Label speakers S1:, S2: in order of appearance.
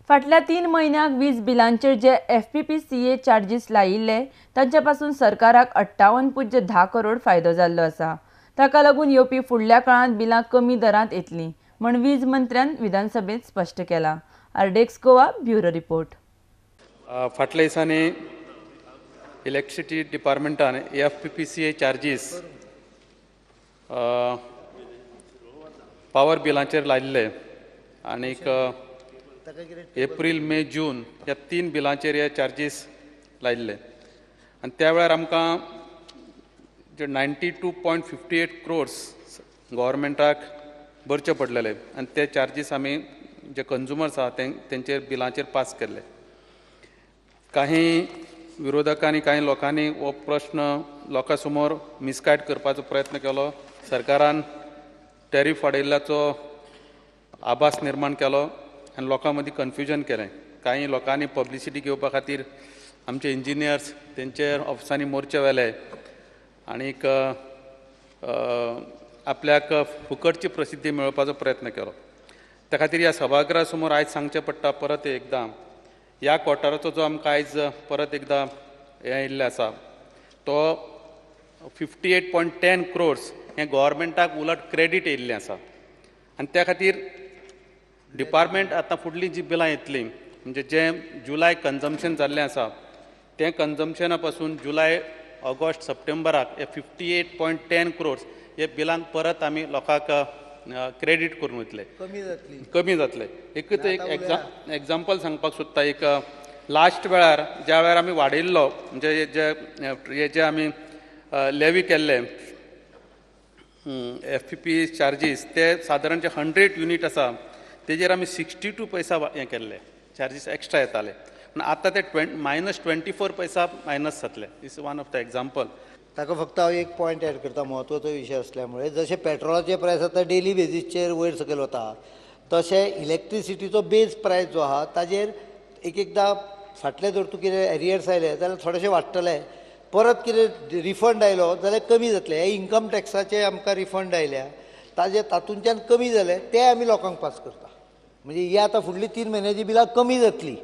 S1: फाटल्या 3 म्हयन्यांक वीज बिलांचेर जे FPPCA charges लायिल्ले तांचे पासून सरकाराक 58.10 करोड फायदो जाल्लो आसा. ताका लागून येवपी फुडल्या काळांत बिलां कमी दरांत येतलीं म्हण वीज मंत्र्यान विधानसभेत स्पश्ट केलां. आरडेक्स गोवा ब्युरो रिपोर्ट.
S2: फाटल्या दिसांनी इलेक्ट्रिसिटी डिपार्टमेंटान FPPCA charges power बिलांचेर लायिल्ले आनीक एप्रील, मे, जून ह्या 3 बिलांचेर हे चार्जीस लायिल्ले आनी त्या वेळार आमकां जे 92.58 क्रोर्स गव्हर्मेंटाक भरचे पडलेले आनी ते चार्जीस आमी जे कंज्युमर्स आहा तेंचेर बिलांचेर पास केल्ले. काही विरोधकांनी, कांय लोकांनी हो प्रश्न लोकां समोर मिसगायड करपाचो प्रयत्न केलो. सरकारान टॅरीफ वाडयल्ल्याचो आभास निर्माण केलो आनी लोकां मदीं कन्फ्युजन केलें. कांय लोकांनी पब्लिसिटी घेवपा खातीर आमचे इंजिनियर्स तेंचेर ऑफिसांनी मोर्चे व्हेले आनीक आपल्याक फुकटची प्रसिद्धी मेळोवपाचो प्रयत्न केलो. त्या खातीर ह्या सभागृहा समोर आयज सांगचें पडटा परत एकदां, ह्या क्वॉर्टराचो जो आमकां आयज परत एकदां हें येयल्लें आसा तो 58.10 क्रोर्स हें गव्हर्मेंटाक उलट क्रेडीट येयल्लें आसा आनी त्या खातीर डिपार्टमेंट आतां फुडलीं जीं बिलां येतलीं म्हणजे जें जुलय कन्जम्पशन जाल्लें आसा तें कन्जम्पशना पासून जुलय, ऑगस्ट, सप्टेंबराक हे 58.10 क्रोर्स हे बिलांक परत आमी लोकांक क्रेडीट करून वतले, कमी जातले. एकूच एक एग्जाम्पल सांगपाक सोदता. एक लास्ट वेळार ज्या वेळार आमी वाडयल्लो म्हणजे जे जे आमी लेवी केल्ले FPP charges ते सादारण जे 100 युनीट आसा तेजेर आमी 62 पैसा हें केल्ले चार्जीस एक्स्ट्रा येताले, पूण आतां ते -24 पैसा मायनस जातले. Is one of the example.
S3: ताका फक्त हांव एक पॉयंट एड करता, म्हत्वाचो विशय असल्यामुळे जशें पेट्रोलाचे प्रायस आतां डेली बेजीसचेर वयर सकयल वता तशें इलेक्ट्रिसिटीचो बेज प्रायस जो आहा ताजेर एक एकदां फाटले जर तूं कितें एरियर्स आयले जाल्यार थोडेशे वाडटले, परत कितें रिफंड आयलो जाल्यार कमी जातले. हे इन्कम टॅक्साचे आमकां रिफंड आयल्या ताजे तातूंतल्यान कमी जाले ते आमी लोकांक पास करता. म्हणजे ही आतां फुडली 3 म्हयन्याची बिलां कमी जातली.